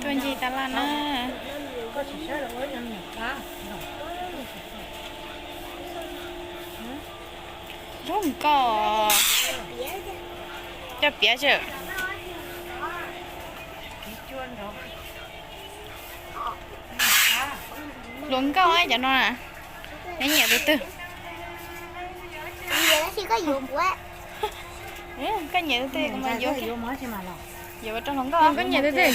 Ncig tas laj na. Zoo nkauj. Coj piav tso. Hluas nkauj cov no na. Neb nyiam tus twg? Koj nyiam tus twg kuv mam yuav. Yuav rau hluas nkauj. Koj nyiam tus twg?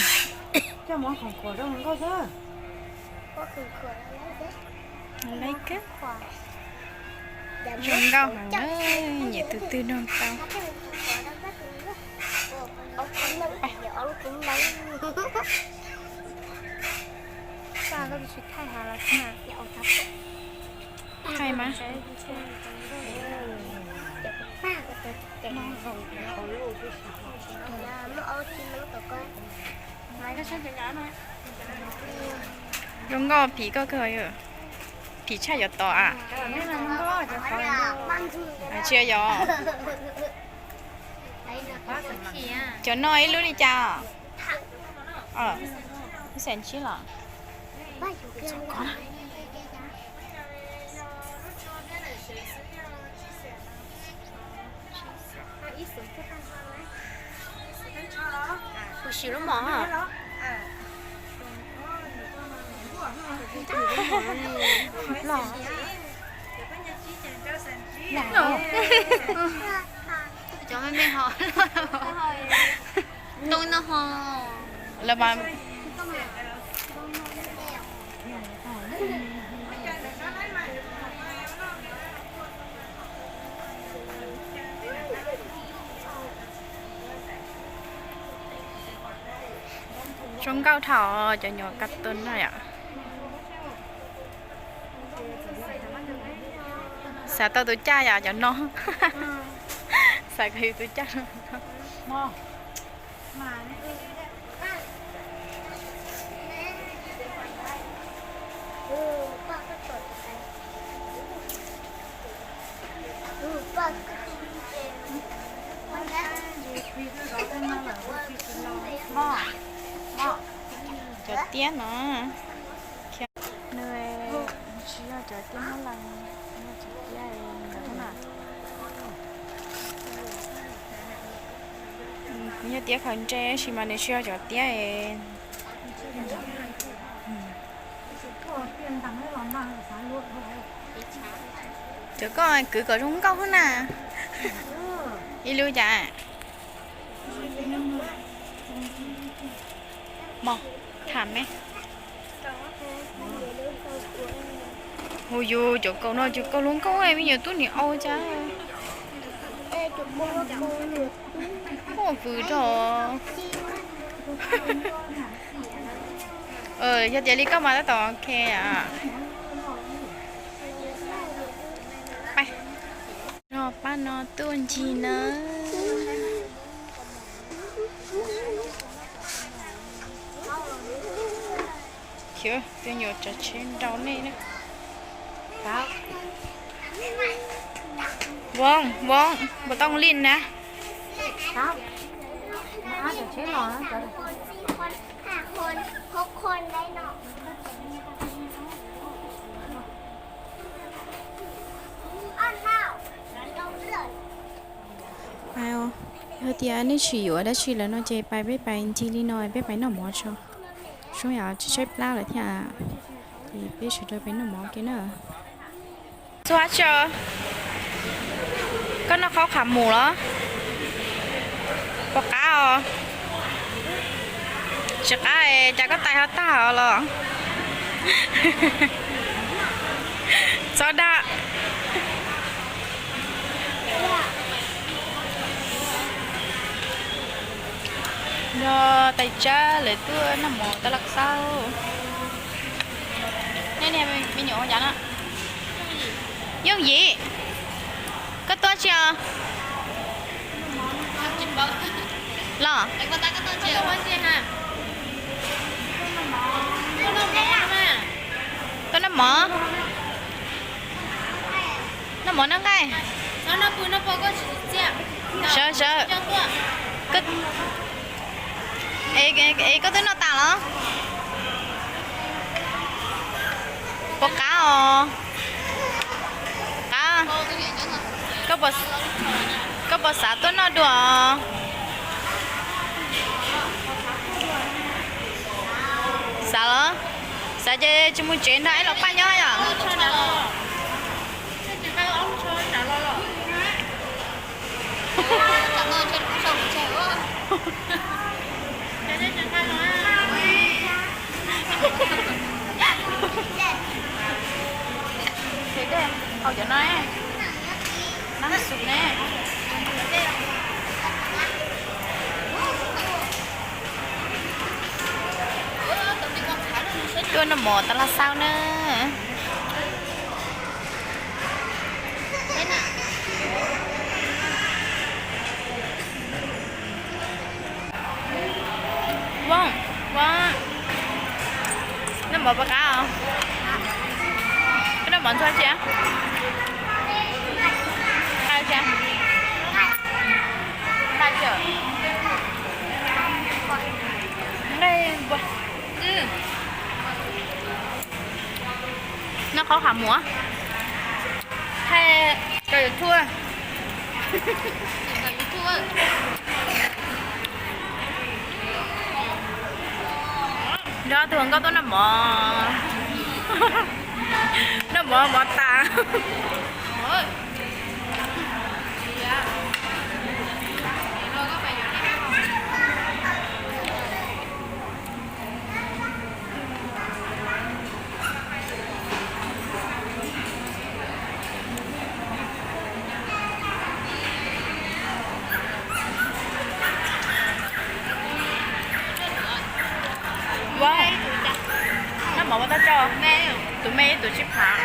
Zoo nkauj heev na, nyiam tus twg nrog tau. Thaij mas. Zoo nkauj phim koj kawg. Phim tshaj cov tod a. Tsis yog. Cov no ib lub li cas? Ib xees tsib los? Ua si lub mom. Cov me me ho. Ntoo no ho. Lawv mas. Zoo nkauj dhau cov nyuam kas tus no yom. Xav tau tus caj yom cov no. Xav kom yus tus caj. Cov tiab no, nws tsis yog cov tiab Hmoob Lauj, cov tiab ntawd na. Nws yog tiab khaws ntsej tab sis mas nws tsis yog cov tiab. Cov koj kwv kom zoo nkauj na. Ib lub cas? Mog, tham me. Hu yus cov kaus no cov kaus hluas nkauj me nyuam tub nim au cas. Ua vwm rau. Yog tias li koj mas tab tom ok. Pab no tuaj ncig na. Khiav, tus nyuam tsav tsheb nrau nej na. Vos, vos, puas tau li na? Yog tias nej tsis yuav dab tsi lawm no ces pais peb pais ncig li no peb pais noj mov tso. Sub yam tsis tshaib plab lawm thiab, ces peb sawv daws pais noj mov ke na. Txhua tso, koj noj qhov qhov mus los? Puas qab os? Tsis qab es cas koj tais ho tag os los? Txhob dag. Yog tais tsab lawv tuaj noj mov tau laj xauj. Nej niag me nyuam ua cas no? Yooj yim, koj tuaj tsi os? Los, tuaj noj mov. Noj mov noj nqaij. Sawv sawv. Es Es koj twb noj tas los? Puas qab os? Qab. Koj puas xav tuaj noj dua? Xav los? Xav ces tsis mus tsev nrog ib los paj nyob yom? Ces dej haus cov no, nab xum ne. Tuaj noj mov tas los xaus na. Noj mov puas qab os? Koj noj mov ntxuag tsi? Noj qhov qhov muag. Thaij rau YouTube. Nrog tus hluas nkauj tuaj noj mov. Noj mov mov tas. Noj mov ua tau tso, tus me ib tug tsib phav.